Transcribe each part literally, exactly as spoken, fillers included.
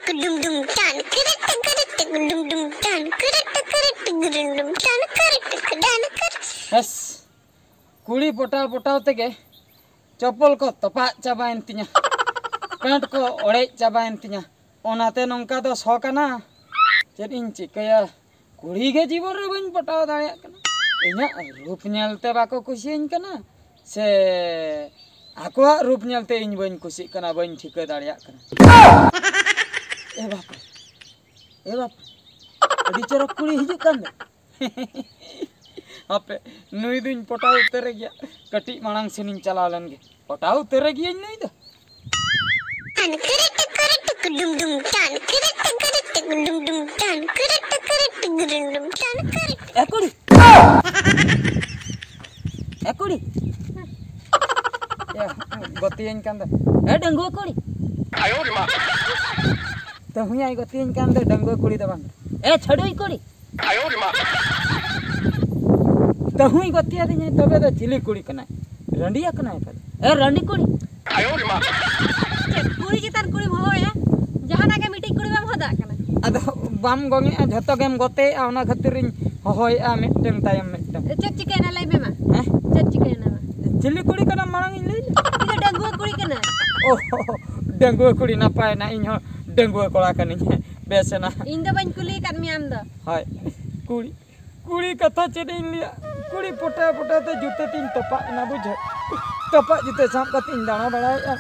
Kudum dum tan, kudum dum tan, kudum dum tan, kudum dum tan, kudum dum tan, kudum. S, ᱠᱩᱲᱤ ᱯᱚᱴᱟᱣ ᱯᱚᱴᱟᱣ ᱛᱮᱜᱮ ᱪᱚᱯᱚᱞ ᱠᱚ ᱛᱚᱯᱟᱜ ᱪᱟᱵᱟᱭᱮᱱ ᱛᱤᱧᱟ, ᱯᱮᱱᱴ ᱠᱚ ᱚᱲᱮᱡ ᱪᱟᱵᱟᱭᱮᱱ ᱛᱤᱧᱟ᱾ ᱚᱱᱟᱛᱮ ᱱᱚᱝᱠᱟ ᱫᱚ ᱥᱚ ᱠᱟᱱᱟ᱾ ᱪᱮᱫ ᱤᱧ ᱪᱤᱠᱟᱹᱭᱟ? ᱠᱩᱲᱤ ᱜᱮ ᱡᱤᱵᱚᱱ ᱨᱮ ᱵᱟᱹᱧ ᱯᱚᱴᱟᱣ ᱫᱟᱲᱮᱭᱟᱜ ᱠᱟᱱᱟ᱾ ᱤᱧᱟᱹᱜ ᱨᱩᱯ ᱧᱮᱞᱛᱮ ᱵᱟᱠᱚ ᱠᱩᱥᱤᱭᱟᱹᱧ ᱠᱟᱱᱟ, ᱥᱮ ᱟᱠᱚᱣᱟᱜ ᱨᱩᱯ ᱧᱮᱞᱛᱮ ᱤᱧ ᱵᱟᱹᱧ ᱠᱩᱥᱤᱜ ᱠᱟᱱᱟ, ᱵᱟᱹᱧ ᱴᱷᱤᱠᱟᱹ ᱫᱟᱲᱮᱭᱟᱜ ᱠᱟᱱᱟ᱾ ᱮ ᱵᱟᱯ ᱨᱮ, ᱮ ᱵᱟᱯ ᱨᱮ, ᱟᱹᱰᱤ ᱪᱚᱨᱚᱠ ᱠᱩᱲᱤ ᱦᱤᱡᱩᱜ ᱠᱟᱱ ᱫᱚ᱾ ᱦᱟᱯᱮ, ᱱᱩᱭ ᱫᱩᱧ ᱯᱚᱴᱟᱣ ᱩᱛᱟᱹᱨᱮ ᱜᱮᱭᱟ᱾ ᱠᱟᱹᱴᱤᱡ ᱢᱟᱲᱟᱝ ᱥᱮᱱᱤᱧ ᱪᱟᱞᱟᱣ ᱞᱮᱱ ᱜᱮ᱾ ᱯᱚᱴᱟᱣ ᱩᱛᱟᱹᱨᱮ ᱜᱤᱭᱟᱹᱧ ᱱᱩᱭ ᱫᱚ᱾ ᱴᱟᱱ ᱠᱤᱨᱤ ᱴᱤᱠᱤᱨᱤ ᱴᱤᱠᱤ ᱰᱩᱢ ᱰᱩᱢ ᱴᱟᱱ ᱠᱤᱨᱤ ᱴᱤᱠᱤᱨᱤ ᱴᱤᱠᱤ ᱰᱩᱢ ᱰᱩᱢ ᱴᱟᱱ ᱠᱤᱨᱤ ᱴᱤᱠᱤᱨᱤ ᱴᱤᱠᱤ ᱰᱩᱢ ᱰᱩᱢ ᱴᱟᱱ ᱠᱤᱨᱤ᱾ ᱮ ᱠᱩᱲᱤ᱾ ᱮ ᱠᱩᱲᱤ᱾ ᱮ, ᱜᱚᱛᱮᱭᱟᱹᱧ ᱠᱟᱱ ᱫᱚ᱾ ᱮ ᱰᱟᱺᱜᱩᱣᱟᱹ ᱠᱩᱲᱤ᱾ ᱛᱟᱹᱦᱩᱭᱟᱭ ᱜᱚᱛᱮᱭᱟᱹᱧ ᱠᱟᱱ ᱫᱚ, ᱰᱟᱺᱜᱩᱣᱟᱹ ᱠᱩᱲᱤ ᱫᱚ ᱵᱟᱝ᱾ ᱮ ᱪᱷᱟᱹᱰᱩᱭ ᱠᱩᱲᱤ᱾ ᱛᱟᱹᱦᱩᱭ ᱜᱚᱛᱮᱭᱟᱫᱤᱧᱟᱭ, ᱛᱚᱵᱮ ᱫᱚ ᱪᱤᱞᱤ ᱠᱩᱲᱤ ᱠᱟᱱᱟᱭ? ᱨᱟᱺᱰᱤᱭᱟ ᱠᱟᱱᱟᱭ ᱯᱟᱞᱮ᱾ ᱮ ᱨᱟᱺᱰᱤ ᱠᱩᱲᱤ᱾ ᱪᱮᱫ ᱠᱩᱲᱤ ᱪᱮᱛᱟᱱ ᱠᱩᱲᱤᱢ ᱦᱚᱦᱚᱭᱟ? ᱡᱟᱦᱟᱱᱟᱜ ᱜᱮ ᱢᱤᱫᱴᱤᱡ ᱠᱩᱲᱤ ᱵᱟᱢ ᱦᱚᱦᱚ ᱫᱟᱲᱮᱭᱟᱜ ᱠᱟᱱᱟ᱾ ᱟᱫᱚ ᱵᱟᱢ ᱜᱚᱝᱮᱜᱼᱟ, ᱡᱷᱚᱛᱚ ᱜᱮᱢ ᱜᱚᱛᱮᱭᱮᱜᱼᱟ, ᱚᱱᱟ ᱠᱷᱟᱹᱛᱤᱨ ᱤᱧ ᱦᱚᱦᱚᱭᱮᱜᱼᱟ ᱢᱤᱫᱴᱟᱝ ᱛᱟᱭᱚᱢ ᱢᱤᱫᱴᱟᱝ᱾ ᱪᱮᱫ ᱪᱤᱠᱟᱹᱭᱮᱱᱟ ᱞᱟᱹᱭ ᱢᱮ ᱢᱟ? ᱦᱮᱸ? ᱪᱮᱫ ᱪᱤᱠᱟᱹᱭᱮᱱᱟ ᱢᱟ? ᱪᱤᱞᱤ ᱠᱩᱲᱤ ᱠᱟᱱᱟᱢ ᱢᱟᱲᱟᱝ ᱤᱧ ᱞᱟᱹᱭ ᱞᱮ? ᱤᱧ ᱫᱚ ᱰᱟᱺᱜᱩᱣᱟᱹ ᱠᱩᱲᱤ ᱠᱟᱱᱟ᱾ ᱳ, ᱰᱟᱺᱜᱩᱣᱟᱹ ᱠᱩᱲᱤ ᱱᱟᱯᱟᱭᱮᱱᱟ, ᱤᱧ ᱦᱚᱸ ᱰᱟᱺᱜᱩᱣᱟᱹ ᱠᱚᱲᱟ ᱠᱟᱹᱱᱟᱹᱧ᱾ ᱵᱮᱥ ᱮᱱᱟ᱾ ᱤᱧ ᱫᱚ ᱵᱟᱹᱧ ᱠᱩᱞᱤ ᱟᱠᱟᱫ ᱢᱮᱭᱟ ᱟᱢ ᱫᱚ᱾ ᱦᱳᱭ, ᱠᱩᱲᱤ, ᱠᱩᱲᱤ ᱠᱟᱛᱷᱟ ᱪᱮᱫ ᱤᱧ ᱞᱟᱹᱭᱟ? ᱠᱩᱲᱤ ᱯᱚᱴᱟᱣ ᱯᱚᱴᱟᱣ ᱛᱮ ᱡᱩᱛᱟᱹ ᱛᱤᱧ ᱛᱚᱯᱟᱜ ᱮᱱᱟ, ᱵᱩᱡᱷᱟᱹᱣ᱾ ᱛᱚᱯᱟᱜ ᱡᱩᱛᱟᱹ ᱥᱟᱵ ᱠᱟᱛᱮ ᱤᱧ ᱫᱟᱬᱟ ᱵᱟᱲᱟᱭᱮᱫᱼᱟ,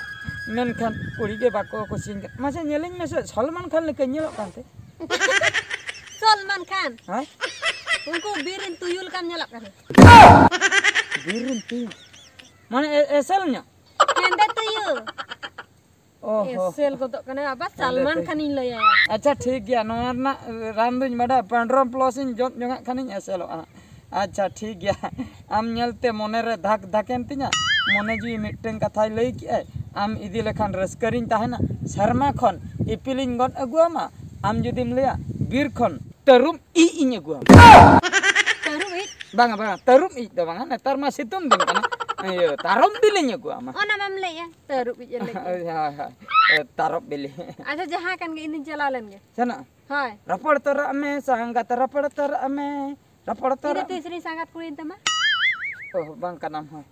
ᱢᱮᱱᱠᱷᱟᱱ ᱠᱩᱲᱤ ᱜᱮ ᱵᱟᱠᱚ ᱠᱩᱥᱤᱧ ᱠᱟᱱᱟ᱾ ᱢᱟᱥᱮ ᱧᱮᱞᱤᱧ ᱢᱮᱥᱮ, ᱥᱚᱞᱢᱟᱱ ᱠᱷᱟᱱ ᱞᱮᱠᱟᱧ ᱧᱮᱞᱚᱜ ᱠᱟᱱ ᱛᱮ? ᱥᱚᱞᱢᱟᱱ ᱠᱷᱟᱱ? ᱦᱮᱸ? ᱩᱱᱠᱩ ᱵᱤᱨ ᱨᱮᱱ ᱛᱩᱭᱩ ᱞᱮᱠᱟᱢ ᱧᱮᱞᱚᱜ ᱠᱟᱱᱟ᱾ ᱵᱤᱨ ᱨᱮᱱ ᱛᱩᱭᱩ? ᱢᱟᱱᱮ ᱮ-, ᱮᱥᱮᱞ ᱧᱚᱜ? ᱦᱮᱸᱫᱮ ᱛᱩᱭᱩ᱾ ᱚ ᱦᱚ᱾ ᱮᱥᱮᱞ ᱜᱚᱫᱚᱜ ᱠᱟᱱᱟ ᱟᱵᱟᱨ ᱦᱮᱸᱫᱮ ᱥᱟᱞᱢᱟᱱ ᱛᱩᱭᱩ᱾ ᱠᱷᱟᱱᱤᱧ ᱞᱟᱹᱭᱟ᱾ ᱟᱪᱪᱷᱟ, ᱴᱷᱤᱠ ᱜᱮᱭᱟ, ᱱᱚᱣᱟ ᱨᱮᱱᱟᱜ ᱨᱟᱱ ᱫᱩᱧ ᱵᱟᱰᱟᱭᱟ, ᱯᱮᱱᱰᱨᱚᱢ ᱯᱞᱚᱥ ᱤᱧ ᱡᱚᱢ ᱡᱚᱝᱟᱜ ᱠᱷᱟᱱᱤᱧ ᱮᱥᱮᱞᱚᱜᱼᱟ᱾ ᱟᱪᱪᱷᱟ, ᱴᱷᱤᱠ ᱜᱮᱭᱟ, ᱟᱢ ᱧᱮᱞᱛᱮ ᱢᱚᱱᱮᱨᱮ ᱫᱷᱟᱠ ᱫᱷᱟᱠᱮᱱ ᱛᱤᱧᱟ, ᱢᱚᱱᱮ ᱡᱤᱣᱤ ᱢᱤᱫᱴᱟᱝ ᱠᱟᱛᱷᱟᱭ ᱞᱟᱹᱭ ᱠᱮᱜᱼᱟᱭ, ᱟᱢ ᱤᱫᱤ ᱞᱮᱠᱷᱟᱱ ᱨᱟᱹᱥᱠᱟᱹ ᱨᱤᱧ ᱛᱟᱦᱮᱱᱟ᱾ ᱥᱮᱨᱢᱟ ᱠᱷᱚᱱ ᱤᱯᱤᱞᱤᱧ ᱜᱚᱫ ᱟᱹᱜᱩᱣᱟᱢᱟ, ᱟᱢ ᱡᱩᱫᱤᱢ ᱞᱟᱹᱭᱟ ᱵᱤᱨ ᱠᱷᱚᱱ ᱛᱟᱹᱨᱩᱵ ᱤᱡ ᱤᱧ ᱟᱹᱜᱩᱣᱟᱢᱟ᱾ ᱛᱟᱹᱨᱩᱵ ᱤᱡ? ᱵᱟᱝᱟ, ᱵᱟᱝᱟ, ᱛᱟᱹᱨᱩᱵ ᱤᱡ ᱫᱚ ᱵᱟᱝᱟ, ᱱᱮᱛᱟᱨ ᱢᱟ ᱥᱤᱛᱩᱝ ᱫᱤᱱ ᱠᱟᱱᱟ᱾ ᱤᱭᱟᱹ, ᱛᱟᱨᱚᱵ ᱵᱤᱞᱤᱧ ᱟᱹᱜᱩᱣᱟᱢᱟ᱾ ᱚᱱᱟ ᱢᱟᱢ ᱞᱟᱹᱭᱮᱜᱼᱟ, ᱛᱟᱹᱨᱩᱵ ᱤᱡ ᱮ ᱞᱟᱹᱭᱮᱜᱼᱟ᱾ ᱦᱳᱭ, ᱦᱳᱭ, ᱦᱳᱭ᱾ ᱮ, ᱛᱟᱨᱚᱵ ᱵᱤᱞᱤ᱾ ᱟᱪᱪᱷᱟ, ᱡᱟᱦᱟᱸ ᱠᱟᱱ ᱜᱮ, ᱤᱧ ᱫᱩᱧ ᱪᱟᱞᱟᱣ ᱞᱮᱱ ᱜᱮ᱾ ᱥᱮᱱᱚᱜ? ᱦᱳᱭ᱾ ᱨᱚᱯᱚᱲ ᱛᱚᱨᱟᱜ ᱢᱮ ᱥᱟᱸᱜᱟᱛ, ᱨᱚᱯᱚᱲ ᱛᱚᱨᱟᱜ ᱢᱮ, ᱨᱚᱯᱚᱲ ᱤᱧ ᱫᱚ ᱛᱚᱨᱟᱜ ᱢᱮ᱾ ᱛᱤᱥ ᱨᱤᱧ ᱥᱟᱸᱜᱟᱛ ᱠᱩᱲᱤᱭᱮᱱ ᱛᱟᱢᱟ? ᱚ, ᱵᱟᱝ ᱠᱟᱱᱟᱢ, ᱦᱳᱭ᱾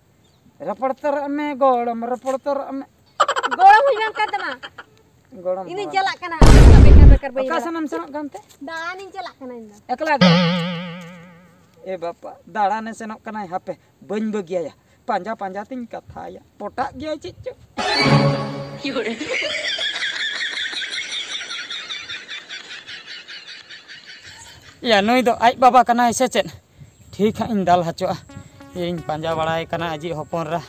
ᱨᱚᱯᱚᱲ ᱛᱚᱨᱟᱜ ᱢᱮ, ᱜᱚᱲᱚᱢ, ᱨᱚᱯᱚᱲ ᱛᱚᱨᱟᱜ ᱢᱮ᱾ ᱜᱚᱲᱚᱢ ᱦᱩᱭ ᱵᱟᱝ ᱠᱟᱱ ᱛᱟᱢᱟ᱾ ᱜᱚᱲᱚᱢ ᱤᱧ ᱫᱩᱧ ᱦᱚᱲ᱾ ᱪᱟᱞᱟᱜ ᱠᱟᱱᱟ, ᱟᱢ ᱫᱚ ᱵᱮᱠᱟᱨ ᱵᱮᱠᱟᱨ ᱵᱟᱹᱧ ᱚᱠᱟ ᱨᱚᱲ᱾ ᱥᱮᱱᱮᱢ ᱥᱮᱱᱚᱜ ᱠᱟᱱᱛᱮ? ᱫᱟᱬᱟᱱᱤᱧ ᱪᱟᱞᱟᱜ ᱠᱟᱱᱟ ᱤᱧ ᱫᱚ᱾ ᱮᱠᱞᱟ ᱜᱮ? ᱮ ᱵᱟᱯᱟ, ᱫᱟᱬᱟᱱᱮ ᱥᱮᱱᱚᱜ ᱠᱟᱱᱟᱭ, ᱦᱟᱯᱮ, ᱵᱟᱹᱧ ᱵᱟᱹᱜᱤᱭᱟᱭᱟ᱾ ᱯᱟᱸᱡᱟ ᱯᱟᱸᱡᱟ ᱛᱤᱧ ᱠᱟᱛᱷᱟᱭᱟ, ᱯᱚᱴᱟᱜ ᱜᱮᱭᱟᱭ ᱪᱮᱫ ᱪᱚ᱾ ᱭᱟ, ᱱᱩᱭ ᱫᱚ ᱟᱡ ᱵᱟᱵᱟ ᱠᱟᱱᱟᱭ ᱥᱮ ᱪᱮᱫ? ᱴᱷᱤᱠ ᱦᱟᱸᱜ ᱤᱧ ᱫᱟᱞ ᱦᱚᱪᱚᱜᱼᱟ᱾ ᱤᱧ ᱯᱟᱸᱡᱟ ᱵᱟᱲᱟᱭ ᱠᱟᱱᱟ ᱟᱡᱤᱡ ᱦᱚᱯᱚᱱ ᱮᱨᱟ᱾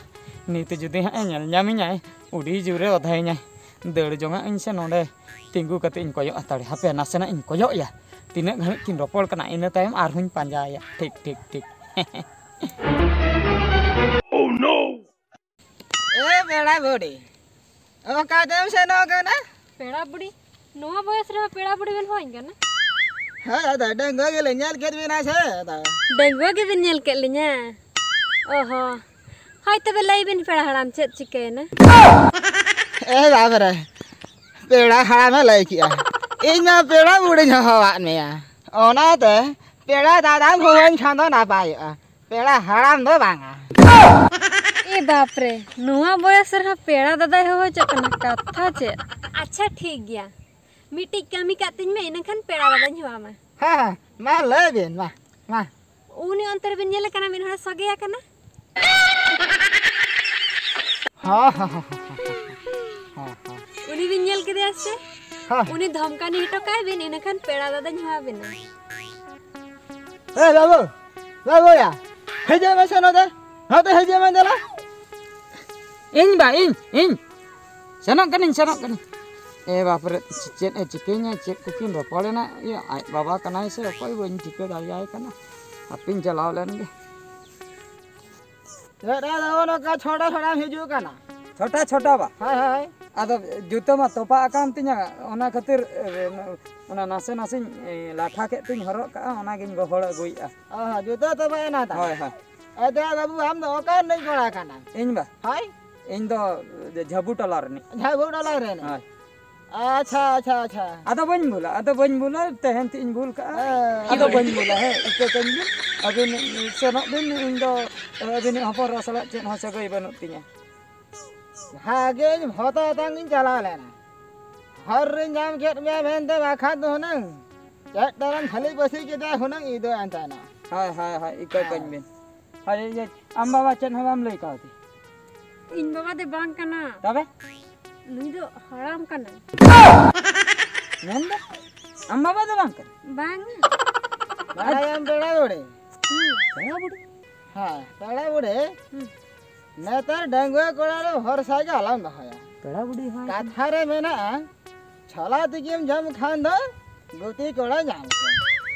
ᱱᱤᱛ ᱡᱩᱫᱤ ᱦᱟᱸᱜ ᱮ ᱧᱮᱞ ᱧᱟᱢᱤᱧᱟᱭ, ᱟᱹᱰᱤ ᱡᱳᱨᱮ ᱚᱫᱷᱟᱭᱤᱧᱟᱭ᱾ ᱫᱟᱹᱲ ᱡᱚᱝᱟᱜ ᱟᱹᱧ ᱥᱮ ᱱᱚᱰᱮ ᱛᱤᱸᱜᱩ ᱠᱟᱛᱮ ᱤᱧ ᱠᱚᱭᱚᱜ ᱦᱟᱛᱟᱲᱮ? ᱦᱟᱯᱮ, ᱱᱟᱥᱮᱱᱟᱜ ᱤᱧ ᱠᱚᱭᱚᱜ ᱮᱭᱟ, ᱛᱤᱱᱟᱹᱜ ᱜᱷᱟᱹᱲᱤᱡ ᱠᱤᱱ ᱨᱚᱯᱚᱲ ᱠᱟᱱᱟ, ᱤᱱᱟᱹ ᱛᱟᱭᱚᱢ ᱟᱨᱦᱚᱸᱧ ᱯᱟᱸᱡᱟᱭᱮᱭᱟ᱾ ᱴᱷᱤᱠ, ᱴᱷᱤᱠ, ᱴᱷᱤᱠ᱾ ᱮ ᱯᱮᱲᱟ ᱵᱩᱰᱷᱤ, ᱚᱠᱟ ᱛᱮᱢ ᱥᱮᱱᱚᱜ ᱠᱟᱱᱟ? ᱯᱮᱲᱟ ᱵᱩᱰᱷᱤ? ᱱᱚᱣᱟ ᱵᱚᱭᱮᱥ ᱨᱮᱦᱚᱸ ᱯᱮᱲᱟ ᱵᱩᱰᱷᱤ ᱵᱮᱱ ᱦᱚᱦᱚᱧ ᱠᱟᱱᱟ? ᱦᱮᱸ ᱫᱟᱫᱟ, ᱰᱟᱺᱜᱩᱣᱟᱹ ᱜᱮᱞᱮ ᱧᱮᱞ ᱠᱮᱫ ᱵᱮᱱᱟ ᱥᱮ ᱟᱫᱚ᱾ ᱰᱟᱺᱜᱩᱣᱟᱹ ᱜᱮᱵᱮᱱ ᱧᱮᱞ ᱠᱮᱫ ᱞᱤᱧᱟ? ᱚ ᱦᱚᱸ᱾ ᱦᱳᱭ ᱛᱚᱵᱮ ᱞᱟᱹᱭ ᱵᱤᱱ ᱯᱮᱲᱟ ᱦᱟᱲᱟᱢ, ᱪᱮᱫ ᱪᱤᱠᱟᱹᱭᱮᱱᱟ? ᱮ ᱵᱟᱵᱨᱮ, ᱯᱮᱲᱟ ᱦᱟᱲᱟᱢᱮ ᱞᱟᱹᱭ ᱠᱮᱜᱼᱟ, ᱤᱧ ᱢᱟ ᱯᱮᱲᱟ ᱵᱩᱰᱷᱤᱧ ᱦᱚᱦᱚᱣᱟᱫ ᱢᱮᱭᱟ, ᱚᱱᱟᱛᱮ ᱯᱮᱲᱟ ᱫᱟᱫᱟᱢ ᱦᱚᱦᱚᱧ ᱠᱷᱟᱱ ᱫᱚ ᱱᱟᱯᱟᱭᱚᱜᱼᱟ᱾ ᱯᱮᱲᱟ ᱦᱟᱲᱟᱢ ᱫᱚ ᱵᱟᱝᱟ᱾ ᱮ ᱵᱟᱯᱨᱮ, ᱱᱚᱣᱟ ᱵᱚᱭᱮᱥ ᱨᱮᱦᱚᱸ ᱯᱮᱲᱟ ᱫᱟᱫᱟᱭ ᱦᱚᱦᱚ ᱦᱚᱪᱚᱜ ᱠᱟᱱᱟ, ᱠᱟᱛᱷᱟ ᱪᱮᱫ? ᱟᱪᱪᱷᱟ, ᱴᱷᱤᱠ ᱜᱮᱭᱟ, ᱢᱤᱫᱴᱤᱡ ᱠᱟᱹᱢᱤ ᱠᱟᱜ ᱛᱤᱧ ᱢᱮ, ᱤᱱᱟᱹ ᱠᱷᱟᱱ ᱯᱮᱲᱟ ᱫᱟᱫᱟᱧ ᱦᱚᱦᱚ ᱟᱢᱟ᱾ ᱦᱮᱸ, ᱦᱮᱸ, ᱢᱟ ᱞᱟᱹᱭ ᱵᱤᱱ, ᱢᱟ, ᱢᱟ᱾ ᱩᱱᱤ ᱚᱱᱛᱮ ᱨᱮᱵᱤᱱ ᱧᱮᱞᱮ ᱠᱟᱱᱟ, ᱢᱤᱫ ᱦᱚᱲᱮ ᱥᱚᱜᱮ ᱟᱠᱟᱱᱟ᱾ ᱦᱚᱸ, ᱦᱚᱸ, ᱦᱚᱸ, ᱦᱚᱸ, ᱦᱚᱸ᱾ ᱩᱱᱤ ᱵᱤᱱ ᱧᱮᱞ ᱠᱮᱫᱮᱭᱟ ᱥᱮ? ᱦᱚᱸ᱾ ᱩᱱᱤ ᱫᱷᱚᱢᱠᱟᱱᱤ ᱦᱚᱴᱚ ᱠᱟᱭ ᱵᱤᱱ, ᱤᱱᱟᱹ ᱠᱷᱟᱱ ᱯᱮᱲᱟ ᱫᱟᱫᱟᱧ ᱦᱚᱦᱚ ᱟᱵᱤᱱᱟ᱾ ᱮ ᱵᱟᱹᱵᱩ, ᱵᱟᱹᱵᱩᱭᱟ, ᱦᱤᱡᱩᱜ ᱢᱮᱥᱮ ᱱᱚᱛᱮ, ᱱᱚᱛᱮ ᱦᱤᱡᱩᱜ ᱢᱮ ᱫᱮᱞᱟ᱾ ᱤᱧ ᱵᱟ, ᱤᱧ, ᱤᱧ᱾ ᱥᱮᱱᱚᱜ ᱠᱟᱹᱱᱟᱹᱧ, ᱥᱮᱱᱚᱜ ᱠᱟᱹᱱᱟᱹᱧ᱾ ᱮ ᱵᱟᱯᱨᱮ, ᱪᱮᱫ ᱮ ᱪᱤᱠᱟᱹᱧᱟ, ᱪᱮᱫ ᱠᱚᱠᱤᱱ ᱨᱚᱯᱚᱲᱮᱱᱟ? ᱤᱭᱟᱹ, ᱟᱡ ᱵᱟᱵᱟ ᱠᱟᱱᱟᱭ ᱥᱮ ᱚᱠᱚᱭ, ᱵᱟᱹᱧ ᱴᱷᱤᱠᱟᱹ ᱫᱟᱲᱮᱭᱟᱭ ᱠᱟᱱᱟ᱾ ᱦᱟᱯᱮᱧ ᱪᱟᱞᱟᱣ ᱞᱮᱱ ᱜᱮ᱾ ᱪᱮᱫ ᱨᱮ ᱫᱚ ᱱᱚᱝᱠᱟ ᱪᱷᱚᱴᱟ ᱪᱷᱚᱴᱟᱢ ᱦᱤᱡᱩᱜ ᱠᱟᱱᱟ? ᱪᱷᱚᱴᱟ, ᱪᱷᱚᱴᱟ ᱵᱟ? ᱦᱳᱭ, ᱦᱳᱭ᱾ ᱟᱫᱚ ᱡᱩᱛᱟᱹ ᱢᱟ ᱛᱚᱯᱟᱜ ᱟᱠᱟᱱ ᱛᱤᱧᱟ, ᱚᱱᱟ ᱠᱷᱟᱹᱛᱤᱨ, ᱮ, ᱚᱱᱟ ᱱᱟᱥᱮ ᱱᱟᱥᱮᱧ, ᱮ, ᱞᱟᱴᱷᱟ ᱠᱮᱫ ᱛᱤᱧ ᱦᱚᱨᱚᱜ ᱠᱟᱜᱼᱟ, ᱚᱱᱟᱜᱤᱧ ᱜᱚᱦᱚᱲ ᱟᱹᱜᱩᱭᱮᱫᱼᱟ᱾ ᱚ, ᱡᱩᱛᱟᱹ ᱛᱚᱯᱟᱜ ᱮᱱᱟ ᱛᱟᱢ? ᱦᱳᱭ, ᱦᱳᱭ᱾ ᱟᱫᱚ ᱵᱟᱹᱵᱩ, ᱟᱢ ᱫᱚ ᱚᱠᱟ ᱨᱤᱱᱤᱡ ᱠᱚᱲᱟ ᱠᱟᱱᱟᱢ? ᱤᱧ ᱵᱟ? ᱦᱳᱭ᱾ ᱤᱧ ᱫᱚ ᱡᱷᱟᱹᱵᱩ ᱴᱚᱞᱟ ᱨᱤᱱᱤᱡ᱾ ᱡᱷᱟᱹᱵᱩ ᱴᱚᱞᱟ ᱨᱤᱱᱤᱡ? ᱦᱳᱭ᱾ ᱟᱪᱪᱷᱟ, ᱟᱪᱪᱷᱟ, ᱟᱪᱪᱷᱟ᱾ ᱟᱫᱚ ᱵᱟᱹᱧ ᱵᱷᱩᱞᱟ, ᱟᱫᱚ ᱵᱟᱹᱧ ᱵᱷᱩᱞᱟ, ᱛᱮᱦᱮᱧ ᱛᱮᱫ ᱤᱧ ᱵᱷᱩᱞ ᱠᱟᱜᱼᱟ᱾ ᱦᱮᱸ᱾ ᱟᱫᱚ ᱵᱟᱹᱧ ᱵᱷᱩᱞᱟ, ᱦᱮᱸ, ᱤᱠᱟᱹ ᱠᱟᱹᱧ ᱵᱤᱱ᱾ ᱟᱹᱵᱤᱱ ᱥᱮᱱᱚᱜ ᱵᱤᱱ, ᱤᱧ ᱫᱚ ᱟᱹᱵᱤᱱᱤᱡ ᱦᱚᱯᱚᱱ ᱮᱨᱟ ᱥᱟᱞᱟᱜ ᱪᱮᱫ ᱦᱚᱸ ᱥᱟᱹᱜᱟᱹᱭ ᱵᱟᱹᱱᱩᱜ ᱛᱤᱧᱟ᱾ ᱵᱷᱟᱜᱮᱧ ᱵᱷᱚᱛᱟ ᱛᱟᱝ ᱤᱧ ᱪᱟᱞᱟᱣ ᱞᱮᱱᱟ᱾ ᱦᱚᱨ ᱨᱮ ᱧᱟᱢ ᱠᱮᱫ ᱢᱮᱭᱟ ᱢᱮᱱᱛᱮ ᱵᱟᱠᱷᱟᱱ ᱫᱚ ᱦᱩᱱᱟᱹᱝ ᱪᱮᱫ ᱛᱟᱨᱟᱢ ᱠᱷᱟᱹᱞᱤ ᱯᱟᱹᱥᱤ ᱠᱮᱫᱟ ᱦᱩᱱᱟᱹᱝ ᱤᱫᱚ ᱮᱱ ᱛᱟᱦᱮᱱᱟ᱾ ᱦᱳᱭ, ᱦᱳᱭ, ᱦᱳᱭ, ᱤᱠᱟᱹ ᱠᱟᱹᱧ ᱵᱤᱱ᱾ ᱦᱳᱭ, ᱤᱭᱟᱹ, ᱟᱢ ᱵᱟᱵᱟ ᱪᱮᱫ ᱦᱚᱸ ᱵᱟᱢ ᱞᱟᱹᱭ ᱠᱟᱣᱫᱮ? ᱤᱧ ᱵᱟᱵᱟ ᱫᱚ ᱵᱟᱝ ᱠᱟᱱᱟ᱾ ᱛᱚᱵᱮ? ᱱᱩᱭ ᱫᱚ ᱦᱟᱲᱟᱢ ᱠᱟᱱᱟᱭ᱾ ᱢᱮᱱ ᱫᱚ? ᱟᱢ ᱵᱟᱵᱟ ᱫᱚ ᱵᱟᱝ ᱠᱟᱱᱟ? ᱵᱟᱝ᱾ ᱵᱟᱲᱟᱭᱟᱢ ᱯᱮᱲᱟ ᱵᱩᱲᱦᱤ? ᱦᱩᱸ᱾ ᱯᱮᱲᱟ ᱵᱩᱲᱦᱤ? ᱦᱮᱸ, ᱯᱮᱲᱟ ᱵᱩᱲᱦᱤ᱾ ᱦᱩᱸ᱾ ᱱᱮᱛᱟᱨ ᱰᱟᱺᱜᱩᱣᱟᱹ ᱠᱚᱲᱟ ᱫᱚ ᱵᱷᱚᱨᱥᱟ ᱜᱮ ᱟᱞᱚᱢ ᱫᱚᱦᱚᱭᱟ᱾ ᱯᱮᱲᱟ ᱵᱩᱰᱷᱤ ᱦᱚᱸ ᱠᱟᱛᱷᱟ ᱨᱮ ᱢᱮᱱᱟᱜᱼᱟ, ᱪᱷᱚᱞᱟ ᱛᱤᱠᱤᱢ ᱡᱚᱢ ᱠᱷᱟᱱ ᱫᱚ ᱜᱩᱛᱤ ᱠᱚᱲᱟ ᱧᱟᱢ ᱠᱚᱢ,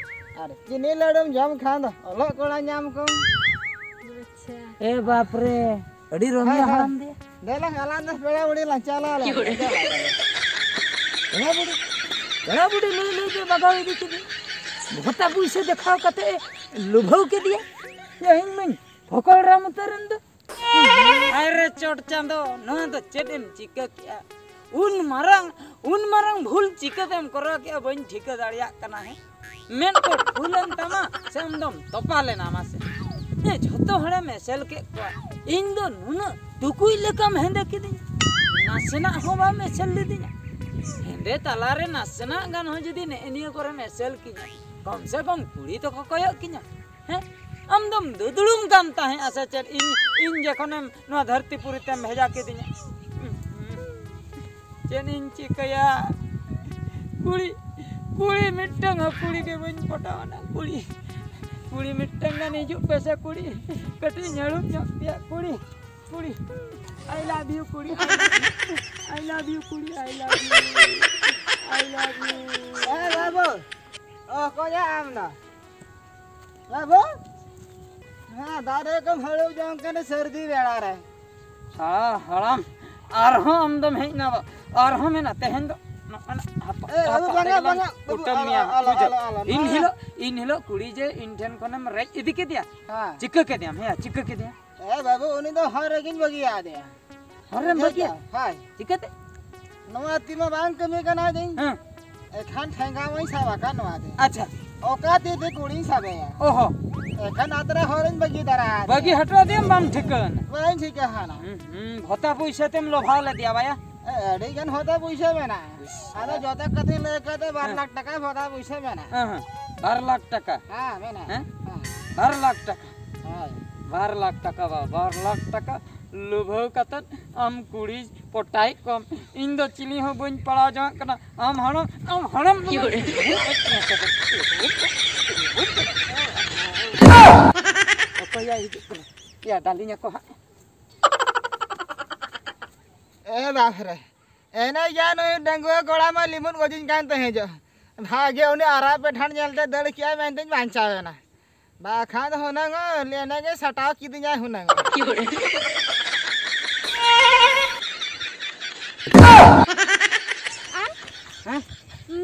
ᱟᱨ ᱪᱤᱱᱤ ᱞᱟᱹᱰᱩᱢ ᱡᱚᱢ ᱠᱷᱟᱱ ᱫᱚ ᱚᱞᱚᱜ ᱠᱚᱲᱟ ᱧᱟᱢ ᱠᱚᱢ᱾ ᱟᱪᱪᱷᱟ᱾ ᱮ ᱵᱟᱯ ᱨᱮ, ᱟᱹᱰᱤ ᱨᱚᱢᱤᱭᱟ ᱦᱮᱸ, ᱦᱮᱸ᱾ ᱦᱟᱲᱟᱢ ᱫᱮ᱾ ᱫᱮᱞᱟ, ᱟᱞᱟᱝ ᱫᱚ ᱯᱮᱲᱟ ᱵᱩᱰᱷᱤ ᱞᱟᱝ ᱪᱟᱞᱟᱣ ᱞᱮᱱ ᱜᱮ᱾ ᱯᱮᱲᱟ ᱵᱩᱰᱷᱤ, ᱯᱮᱲᱟ ᱵᱩᱰᱷᱤ ᱞᱟᱹᱭ ᱞᱟᱹᱭ ᱛᱮ ᱵᱟᱜᱟᱣ ᱤᱫᱤ ᱠᱮᱫᱮ᱾ ᱵᱷᱚᱛᱟ ᱯᱩᱭᱥᱟᱹ ᱫᱮᱠᱷᱟᱣ ᱠᱟᱛᱮ ᱮ ᱞᱩᱵᱷᱟᱹᱣ ᱠᱮᱫᱮᱭᱟ᱾ ᱭᱟ, ᱤᱧ ᱢᱟᱧ ᱯᱷᱚᱠᱚᱲ ᱨᱟᱢ ᱩᱛᱟᱹᱨ ᱮᱱ ᱫᱚ᱾ ᱟᱨᱮ ᱪᱚᱴ ᱪᱟᱸᱫᱚ, ᱱᱚᱣᱟ ᱫᱚ ᱪᱮᱫ ᱮᱢ ᱪᱤᱠᱟᱹ ᱠᱮᱜᱼᱟ? ᱩᱱ ᱢᱟᱨᱟᱝ, ᱩᱱ ᱢᱟᱨᱟᱝ ᱵᱷᱩᱞ ᱪᱤᱠᱟᱹᱛᱮᱢ ᱠᱚᱨᱟᱣ ᱠᱮᱜᱼᱟ, ᱵᱟᱹᱧ ᱴᱷᱤᱠᱟᱹ ᱫᱟᱲᱮᱭᱟᱜ ᱠᱟᱱᱟ, ᱦᱮᱸ? ᱢᱮᱫ ᱠᱚ ᱯᱷᱩᱞᱮᱱ ᱛᱟᱢᱟ ᱥᱮ ᱟᱢ ᱫᱚᱢ ᱛᱚᱯᱟ ᱞᱮᱱᱟ, ᱢᱟᱥᱮ? ᱮ, ᱡᱷᱚᱛᱚ ᱦᱚᱲᱮᱢ ᱮᱥᱮᱞ ᱠᱮᱫ ᱠᱚᱣᱟ, ᱤᱧ ᱫᱚ ᱱᱩᱱᱟᱹᱜ ᱴᱩᱠᱩᱡ ᱞᱮᱠᱟᱢ ᱦᱮᱸᱫᱮ ᱠᱤᱫᱤᱧᱟ, ᱱᱟᱥᱮᱱᱟᱜ ᱦᱚᱸ ᱵᱟᱢ ᱮᱥᱮᱞ ᱞᱤᱫᱤᱧᱟ᱾ ᱦᱮᱸᱫᱮ ᱛᱟᱞᱟᱨᱮ ᱱᱟᱥᱮᱱᱟᱜ ᱜᱟᱱ ᱦᱚᱸ ᱡᱩᱫᱤ ᱱᱮᱜᱼᱮ ᱱᱤᱭᱟᱹ ᱠᱚᱨᱮᱢ ᱮᱥᱮᱞ ᱠᱤᱧᱟ, ᱠᱚᱢ ᱥᱮ ᱠᱚᱢ ᱠᱩᱲᱤ ᱛᱚᱠᱚ ᱠᱚᱭᱚᱜ ᱠᱤᱧᱟ᱾ ᱦᱮᱸ? ᱟᱢ ᱫᱚᱢ ᱫᱩᱫᱲᱩᱢ ᱠᱟᱱ ᱛᱟᱦᱮᱸᱜᱼᱟ ᱥᱮ ᱪᱮᱫ? ᱤᱧ, ᱤᱧ ᱡᱚᱠᱷᱚᱱᱮᱢ ᱱᱚᱣᱟ ᱫᱷᱟᱹᱨᱛᱤ ᱯᱩᱨᱤ ᱛᱮᱢ ᱵᱷᱮᱡᱟ ᱠᱤᱫᱤᱧᱟ᱾ ᱪᱮᱫ ᱤᱧ ᱪᱤᱠᱟᱹᱭᱟ? ᱠᱩᱲᱤ, ᱠᱩᱲᱤ ᱢᱤᱫᱴᱟᱝ ᱦᱚᱸ ᱠᱩᱲᱤ ᱜᱮ ᱵᱟᱹᱧ ᱯᱚᱴᱟᱣᱟᱱᱟ᱾ ᱠᱩᱲᱤ, ᱠᱩᱲᱤ ᱢᱤᱫᱴᱟᱝ ᱜᱟᱱ ᱦᱤᱡᱩᱜ ᱯᱮᱥᱮ ᱠᱩᱲᱤ᱾ ᱠᱟᱹᱴᱤᱡ ᱤᱧ ᱦᱟᱹᱲᱩᱵ ᱧᱚᱜ ᱯᱮᱭᱟ ᱠᱩᱲᱤ᱾ ᱠᱩᱲᱤ, I love you ᱠᱩᱲᱤ, I love you, I love you ᱠᱩᱲᱤ, I love you, I love you᱾ ᱮ ᱵᱟᱹᱵᱩ, ᱚᱠᱚᱭᱟ ᱟᱢ ᱫᱚ? ᱵᱟᱹᱵᱩ, ᱦᱮᱸ, ᱫᱟᱨᱮ ᱠᱚᱢ ᱦᱟᱹᱲᱩᱵ ᱡᱚᱝ ᱠᱟᱱᱟ ᱥᱟᱹᱨᱫᱤ ᱵᱮᱲᱟ ᱨᱮ᱾ ᱦᱟ, ᱦᱟᱲᱟᱢ, ᱟᱨᱦᱚᱸ ᱟᱢ ᱫᱚᱢ ᱦᱮᱡ ᱮᱱᱟ ᱵᱟ-, ᱟᱨᱦᱚᱸ ᱢᱮᱱᱟ ᱛᱮᱦᱮᱧ ᱫᱚ᱾ ᱱᱚᱜᱼᱚ ᱱᱟ ᱦᱟᱯ-, ᱮ, ᱵᱟᱹᱵᱩ, ᱦᱟᱯᱟᱜ ᱵᱟᱝᱟ, ᱨᱮᱜᱮ ᱞᱟᱝ ᱵᱟᱝᱟ, ᱵᱟᱹᱵᱩ, ᱠᱩᱴᱟᱹᱢ ᱟᱞᱚ, ᱢᱮᱭᱟ, ᱟᱞᱚ, ᱵᱩᱡᱷᱟᱹᱣ᱾ ᱟᱞᱚ, ᱟᱞᱚ, ᱤᱱ ᱱᱚᱣᱟ ᱦᱤᱞᱳᱜ, ᱤᱱ ᱦᱤᱞᱳᱜ ᱠᱩᱲᱤ ᱡᱮ ᱤᱧ ᱴᱷᱮᱱ ᱠᱷᱚᱱᱮᱢ ᱨᱮᱡ ᱤᱫᱤ ᱠᱮᱫᱮᱭᱟ, ᱦᱮᱸ᱾ ᱪᱤᱠᱟᱹ ᱠᱮᱫᱮᱭᱟᱢ? ᱦᱮᱸ, ᱪᱤᱠᱟᱹ ᱠᱮᱫᱮᱭᱟ? ᱮ ᱵᱟᱹᱵᱩ, ᱩᱱᱤ ᱫᱚ ᱦᱚᱨ ᱨᱮᱜᱮᱧ ᱵᱟᱹᱜᱤᱭᱟᱫᱮᱭᱟ᱾ ᱦᱚᱨ ᱨᱮᱢ ᱵᱩᱡᱷᱟᱹᱣ ᱵᱟᱹᱜᱤᱭᱟ? ᱠᱮᱫᱟ? ᱦᱳᱭ᱾ ᱪᱤᱠᱟᱹᱛᱮ? ᱱᱚᱣᱟ ᱛᱤ ᱢᱟ ᱵᱟᱝ ᱠᱟᱹᱢᱤ ᱠᱟᱱᱟ ᱫᱤᱧ᱾ ᱦᱮᱸ᱾ ᱮᱠᱷᱟᱱ ᱴᱷᱮᱸᱜᱟ ᱢᱟᱧ ᱥᱟᱵ ᱟᱠᱟᱫ ᱱᱚᱣᱟ ᱛᱮ᱾ ᱟᱪᱪᱷᱟ᱾ ᱚᱠᱟ ᱛᱤ ᱛᱮ ᱠᱩᱲᱤᱧ ᱥᱟᱵᱮᱭᱟ? ᱚᱦᱚ᱾ ᱮᱠᱷᱟᱱ ᱟᱛᱨᱟ ᱦᱚᱨᱤᱧ ᱵᱟᱹᱜᱤ ᱫᱟᱨᱟ ᱟᱫᱮᱭᱟ᱾ ᱵᱟᱹᱜᱤ ᱦᱚᱴᱚ ᱟᱫᱮᱭᱟᱢ, ᱵᱟᱢ ᱴᱷᱤᱠᱟᱹᱱᱟ᱾ ᱵᱟᱹᱧ ᱴᱷᱤᱠᱟᱹ ᱦᱟᱱᱟ᱾ ᱦᱩᱸ, ᱦᱩᱸ, ᱵᱷᱚᱛᱟ ᱯᱩᱭᱥᱟᱹ ᱛᱮᱢ ᱞᱚᱵᱷᱟᱣ ᱞᱮᱫᱮᱭᱟ ᱵᱟᱭᱟ᱾ ᱮ, ᱟᱹᱰᱤ ᱜᱟᱱ ᱦᱚᱛᱟ ᱯᱩᱭᱥᱟᱹ ᱢᱮᱱᱟᱜᱼᱟ᱾ ᱤᱥ, ᱟᱫᱚ ᱡᱚᱛᱚ ᱠᱟᱛᱷᱟ ᱞᱟᱹᱭ ᱠᱟᱛᱮ ᱵᱟᱨ ᱦᱮᱸ᱾ ᱞᱟᱠᱷ ᱴᱟᱠᱟ ᱦᱚᱛᱟ ᱯᱩᱭᱥᱟᱹ ᱢᱮᱱᱟᱜᱼᱟ᱾ ᱦᱮᱸ, ᱦᱮᱸ᱾ ᱵᱟᱨ ᱞᱟᱠᱷ ᱴᱟᱠᱟ᱾ ᱦᱮᱸ, ᱢᱮᱱᱟᱜᱼᱟ᱾ ᱦᱮᱸ? ᱦᱮᱸ᱾ ᱵᱟᱨ ᱞᱟᱠᱷ ᱴᱟᱠᱟ᱾ ᱦᱳᱭ᱾ ᱵᱟᱨ ᱞᱟᱠᱷ ᱴᱟᱠᱟ ᱵᱟ, ᱵᱟᱨ ᱞᱟᱠᱷ ᱴᱟᱠᱟ ᱞᱩᱵᱷᱟᱹᱣ ᱠᱟᱛᱮᱫ ᱟᱢ ᱠᱩᱲᱤ ᱯᱚᱴᱟᱭᱮᱫ ᱠᱚᱣᱟᱢ᱾ ᱤᱧ ᱫᱚ ᱪᱤᱞᱤ ᱦᱚᱸ ᱵᱟᱹᱧ ᱯᱟᱲᱟᱣ ᱡᱚᱝᱟᱜ ᱠᱟᱱᱟ᱾ ᱟᱢ ᱦᱟᱲᱟᱢ, ᱟᱢ ᱦᱟᱲᱟᱢ ᱤᱭᱟᱹ᱾ ᱚᱠᱚᱭ ᱭᱟ ᱦᱤᱡᱩᱜ ᱠᱟᱱᱟ? ᱭᱟ, ᱫᱟᱞᱤᱧ ᱟᱠᱚ ᱦᱟᱸᱜ᱾ ᱮ ᱵᱟᱯ ᱨᱮ, ᱮᱱᱮ ᱡᱟ ᱱᱩᱭ ᱰᱟᱺᱜᱩᱣᱟᱹ ᱠᱚᱲᱟ ᱢᱟ ᱞᱤᱢᱩᱱ ᱜᱚᱡᱤᱧ ᱠᱟᱱ ᱛᱟᱦᱮᱸ ᱡᱚᱜ᱾ ᱵᱷᱟᱜᱮ ᱩᱱᱤ ᱟᱨᱟᱜ ᱯᱮᱴᱷᱟᱱ ᱧᱮᱞᱛᱮ ᱫᱟᱹᱲ ᱠᱮᱜᱼᱟᱭ ᱢᱮᱱᱛᱮᱧ ᱵᱟᱧᱪᱟᱣ ᱮᱱᱟ᱾ ᱵᱟᱠᱷᱟᱱ ᱫᱚ ᱦᱩᱱᱟᱹᱝ ᱮᱱᱮ ᱜᱮ ᱥᱟᱴᱟᱣ ᱠᱤᱫᱤᱧᱟᱭ ᱦᱩᱱᱟᱹᱝ᱾ ᱟᱢ? ᱦᱮᱸ?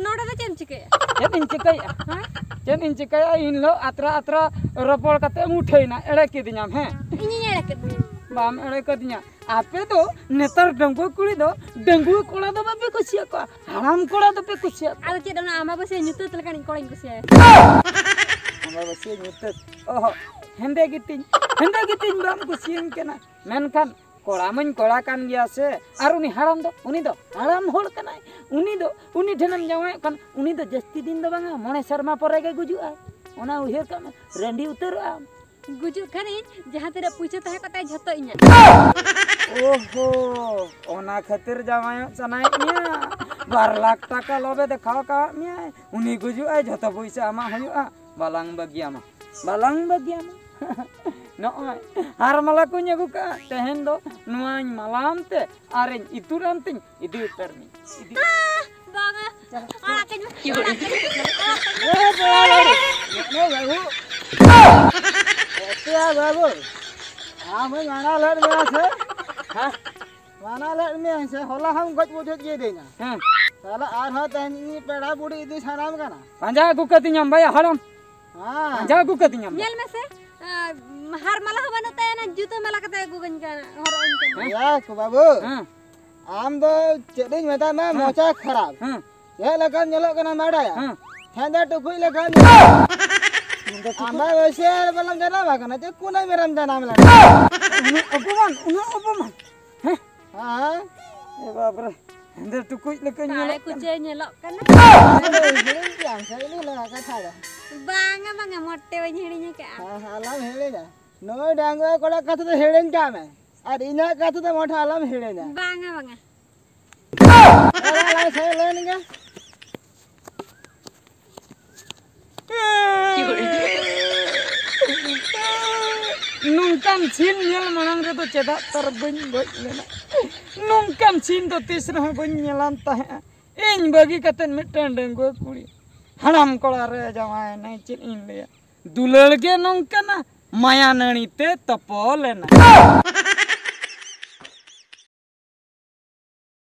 ᱱᱚᱰᱮ ᱫᱚ ᱪᱮᱫ ᱮᱢ ᱪᱤᱠᱟᱹᱭᱟ? ᱪᱮᱫ ᱤᱧ ᱪᱤᱠᱟᱹᱭᱟ? ᱦᱮᱸ? ᱪᱮᱫ ᱤᱧ ᱪᱤᱠᱟᱹᱭᱟ? ᱤᱧ ᱦᱤᱞᱳᱜ ᱟᱛᱨᱟ ᱟᱛᱨᱟ ᱨᱚᱯᱚᱲ ᱠᱟᱛᱮ ᱮᱢ ᱩᱴᱷᱟᱹᱭᱱᱟ, ᱮᱲᱮ ᱠᱤᱫᱤᱧᱟᱢ, ᱦᱮᱸ? ᱤᱧᱤᱧ ᱮᱲᱮ ᱠᱮᱫ ᱢᱮᱭᱟ᱾ ᱵᱟᱢ ᱮᱲᱮ ᱠᱟᱫᱤᱧᱟ᱾ ᱟᱯᱮ ᱫᱚ ᱱᱮᱛᱟᱨ ᱰᱟᱺᱜᱩᱣᱟᱹ ᱠᱩᱲᱤ ᱫᱚ ᱰᱟᱺᱜᱩᱣᱟᱹ ᱠᱚᱲᱟ ᱫᱚ ᱵᱟᱯᱮ ᱠᱩᱥᱤᱭᱟᱠᱚᱣᱟ, ᱦᱟᱲᱟᱢ ᱠᱚᱲᱟ ᱫᱚᱯᱮ ᱠᱩᱥᱤᱭᱟᱠᱚᱣᱟ᱾ ᱟᱫᱚ ᱪᱮᱫ ᱚᱱᱟ ᱟᱢᱟᱵᱟᱹᱥᱭᱟᱹ ᱧᱩᱛᱟᱹᱛ ᱞᱮᱠᱟᱱᱤᱡ ᱠᱚᱲᱟᱧ ᱠᱩᱥᱤᱭᱟᱭᱟ? ᱟᱢᱟᱵᱟᱹᱥᱭᱟᱹ ᱧᱩᱛᱟᱹᱛ? ᱚᱦᱚ, ᱦᱮᱸᱫᱮ ᱜᱮᱛᱤᱧ, ᱦᱮᱸᱫᱮ ᱜᱮᱛᱤᱧ ᱵᱟᱢ ᱠᱩᱥᱤᱭᱟᱹᱧ ᱠᱟᱱᱟ᱾ ᱢᱮᱱᱠᱷᱟᱱ ᱠᱚᱲᱟ ᱢᱟᱧ ᱠᱚᱲᱟ ᱠᱟᱱ ᱜᱮᱭᱟ ᱥᱮ, ᱟᱨ ᱩᱱᱤ ᱦᱟᱲᱟᱢ ᱫᱚ, ᱩᱱᱤ ᱫᱚ ᱦᱟᱲᱟᱢ ᱦᱚᱲ ᱠᱟᱱᱟᱭ᱾ ᱩᱱᱤ ᱫᱚ, ᱩᱱᱤ ᱴᱷᱮᱱᱮᱢ ᱡᱟᱶᱟᱭᱚᱜ ᱠᱷᱟᱱ, ᱩᱱᱤ ᱫᱚ ᱡᱟᱹᱥᱛᱤ ᱫᱤᱱ ᱫᱚ ᱵᱟᱝᱟ, ᱢᱚᱬᱮ ᱥᱮᱨᱢᱟ ᱯᱚᱨᱮ ᱜᱮ ᱜᱩᱡᱩᱜᱼᱟᱭ᱾ ᱚᱱᱟ ᱩᱭᱦᱟᱹᱨ ᱠᱟᱜ ᱢᱮ, ᱨᱟᱺᱰᱤ ᱩᱛᱟᱹᱨᱚᱜ ᱟᱢ᱾ ᱜᱩᱡᱩᱜ ᱠᱷᱟᱱᱤᱧ, ᱡᱟᱦᱟᱸ ᱛᱤᱱᱟᱹᱜ ᱯᱩᱭᱥᱟᱹ ᱛᱟᱦᱮᱸ ᱠᱚᱜ ᱛᱟᱭᱟ, ᱡᱷᱚᱛᱚ ᱤᱧᱟᱹᱜ᱾ ᱳᱦᱳ, ᱚᱱᱟ ᱠᱷᱟᱹᱛᱤᱨ ᱡᱟᱶᱟᱭᱚᱜ ᱥᱟᱱᱟᱭᱮᱫ ᱢᱮᱭᱟ? ᱵᱟᱨ ᱞᱟᱠᱷ ᱴᱟᱠᱟ ᱞᱚᱵᱮ ᱫᱮᱠᱷᱟᱣ ᱟᱠᱟᱫ ᱢᱮᱭᱟᱭ, ᱩᱱᱤ ᱜᱩᱡᱩᱜᱼᱟᱭ, ᱡᱷᱚᱛᱚ ᱯᱩᱭᱥᱟᱹ ᱟᱢᱟᱜ ᱦᱩᱭᱩᱜᱼᱟ᱾ ᱵᱟᱞᱟᱝ ᱵᱟᱹᱜᱤᱭᱟᱢᱟ, ᱵᱟᱞᱟᱝ ᱵᱟᱹᱜᱤᱭᱟᱢᱟ᱾ ᱱᱚᱜᱼᱚᱭ ᱦᱟᱨ ᱢᱟᱞᱟ ᱠᱚᱧ ᱟᱹᱜᱩ ᱠᱟᱜᱼᱟ, ᱛᱮᱦᱮᱧ ᱫᱚ ᱱᱚᱣᱟᱧ ᱢᱟᱞᱟᱣᱟᱢ ᱛᱮ ᱟᱨᱤᱧ ᱤᱛᱩᱨᱟᱢ ᱛᱮᱧ ᱤᱫᱤ ᱩᱛᱟᱹᱨ ᱢᱮ, ᱤᱫᱤ᱾ ᱟᱦ, ᱵᱟᱝᱟ᱾ ᱟᱲᱟᱜ ᱠᱟᱹᱧ ᱢᱮ, ᱟᱲᱟᱜ ᱠᱟᱹᱧ ᱢᱮ, ᱟᱲᱟᱜ ᱠᱟᱹᱧ ᱢᱮ᱾ ᱮ ᱵᱟᱵᱟ ᱨᱮ, ᱱᱚᱜᱼᱚᱭ ᱵᱟᱹᱵᱩ᱾ ᱮᱛᱮᱭᱟ ᱵᱟᱹᱵᱩ, ᱟᱢ ᱦᱚᱸᱧ ᱢᱟᱱᱟ ᱞᱮᱫ ᱢᱮᱭᱟ ᱥᱮ? ᱦᱮᱸ? ᱢᱟᱱᱟ ᱞᱮᱫ ᱢᱮᱭᱟ ᱥᱮ? ᱦᱚᱞᱟ ᱦᱚᱸᱢ ᱜᱚᱡ ᱵᱩᱡᱷᱟᱹᱣ ᱜᱮ ᱫᱤᱧᱟ᱾ ᱦᱮᱸ᱾ ᱛᱟᱦᱞᱮ ᱟᱨᱦᱚᱸ ᱛᱮᱦᱮᱧ ᱤᱧ ᱯᱮᱲᱟ ᱵᱩᱲᱦᱤ ᱤᱫᱤ ᱥᱟᱱᱟᱢ ᱠᱟᱱᱟ᱾ ᱯᱟᱸᱡᱟ ᱟᱹᱜᱩ ᱠᱟᱹᱫᱤᱧᱟᱢ ᱵᱟᱭᱟ ᱦᱟᱲᱟᱢ᱾ ᱦᱮᱸ᱾ ᱯᱟᱸᱡᱟ ᱟᱹᱜᱩ ᱠᱟᱹᱫᱤᱧᱟᱢ᱾ ᱧᱮᱞ ᱢᱮᱥᱮ, ᱟᱨ ᱦᱟᱨ ᱢᱟᱞᱟ ᱦᱚᱸ ᱵᱟᱹᱱᱩᱜ ᱛᱟᱭᱟ, ᱚᱱᱟ ᱡᱩᱛᱟᱹ ᱢᱟᱞᱟ ᱠᱟᱛᱮ ᱟᱹᱜᱩ ᱠᱟᱹᱧ ᱠᱟᱱᱟ, ᱦᱚᱨᱚᱜ ᱟᱹᱧ ᱠᱟᱱᱟ᱾ ᱦᱮᱸ᱾ ᱭᱟ ᱠᱚ ᱵᱟᱹᱵᱩ, ᱦᱮᱸ᱾ ᱟᱢ ᱫᱚ ᱪᱮᱫ ᱤᱧ ᱢᱮᱛᱟᱢᱟ, ᱦᱮᱸ᱾ ᱢᱚᱪᱟ ᱠᱷᱟᱨᱟᱯ᱾ ᱦᱮᱸ᱾ ᱪᱮᱫ ᱞᱮᱠᱟᱢ ᱧᱮᱞᱚᱜ ᱠᱟᱱᱟ ᱵᱟᱰᱟᱭᱟ? ᱦᱮᱸ᱾ ᱦᱮᱸᱫᱮ ᱴᱩᱠᱩᱡ ᱞᱮᱠᱟᱢ ᱧᱮᱞᱚᱜ ᱠᱟᱱᱟ᱾ ᱟᱢ ᱫᱚ ᱵᱚᱭᱥᱮ ᱵᱟᱞᱟᱢ ᱡᱟᱱᱟᱢ ᱟᱠᱟᱱᱟ, ᱪᱮᱫ ᱠᱩᱱᱟᱹᱢᱤ ᱨᱮᱢ ᱡᱟᱱᱟᱢ ᱞᱮᱱᱟ? ᱩᱱᱟᱹᱜ ᱚᱯᱚᱢᱟᱱ, ᱩᱱᱟᱹᱜ ᱚᱯᱚᱢᱟᱱ᱾ ᱦᱮᱸ? ᱦᱮᱸ? ᱮ ᱵᱟᱯ ᱨᱮ, ᱦᱮᱸᱫᱮ ᱴᱩᱠᱩᱡ ᱞᱮᱠᱟᱧ ᱠᱟᱲᱮ ᱧᱮᱞᱚᱜ ᱠᱟᱱᱟ᱾ ᱠᱩᱪᱟᱹ ᱧᱮᱞᱚᱜ ᱠᱟᱱᱟ᱾ ᱟᱫᱚ ᱦᱤᱲᱤᱧ ᱠᱮᱜᱼᱟᱢ ᱥᱮ ᱤᱧ ᱞᱟᱹᱭ ᱠᱟᱛᱷᱟ ᱫᱚ? ᱵᱟᱝᱟ, ᱵᱟᱝᱟ, ᱢᱚᱴᱮ ᱵᱟᱹᱧ ᱦᱤᱲᱤᱧ ᱟᱠᱟᱫᱼᱟ᱾ ᱦᱮᱸ, ᱦᱮᱸ, ᱟᱞᱚᱢ ᱦᱤᱲᱤᱧᱟ᱾ ᱱᱩᱭ ᱰᱟᱺᱜᱩᱣᱟᱹ ᱠᱚᱲᱟ ᱠᱟᱛᱷᱟ ᱫᱚ ᱦᱤᱲᱤᱧ ᱠᱟᱜ ᱢᱮ᱾ ᱟᱨ ᱤᱧᱟᱹᱜ ᱠᱟᱛᱷᱟ ᱫᱚ ᱢᱚᱴᱷᱮ ᱟᱞᱚᱢ ᱦᱤᱲᱤᱧᱟ᱾ ᱵᱟᱝᱟ, ᱵᱟᱝᱟ᱾ ᱮ, ᱞᱟᱝ ᱥᱮᱱ ᱞᱮᱱ ᱜᱮ᱾ ᱱᱚᱝᱠᱟᱱ ᱥᱤᱱ ᱧᱮᱞ ᱢᱟᱲᱟᱝ ᱨᱮᱫᱚ ᱪᱮᱫᱟᱜ ᱛᱟᱨ ᱵᱟᱹᱧ ᱜᱚᱡ ᱞᱮᱱᱟ? ᱱᱚᱝᱠᱟᱱ ᱥᱤᱱ ᱫᱚ ᱛᱤᱥ ᱨᱮᱦᱚᱸ ᱵᱟᱹᱧ ᱧᱮᱞᱟᱱ ᱛᱟᱦᱮᱸᱜᱼᱟ᱾ ᱤᱧ ᱵᱟᱹᱜᱤ ᱠᱟᱛᱮᱫ ᱢᱤᱫᱴᱟᱝ ᱰᱟᱺᱜᱩᱣᱟᱹ ᱠᱩᱲᱤ ᱦᱟᱲᱟᱢ ᱠᱚᱲᱟ ᱨᱮ ᱡᱟᱶᱟᱭᱮᱱᱟᱭ, ᱪᱮᱫ ᱤᱧ ᱞᱟᱹᱭᱟ? ᱫᱩᱞᱟᱹᱲ ᱜᱮ ᱱᱚᱝᱠᱟᱱᱟ, ᱢᱟᱭᱟ ᱱᱟᱹᱲᱤ ᱛᱮ ᱛᱚᱯᱚᱞ ᱮᱱᱟ᱾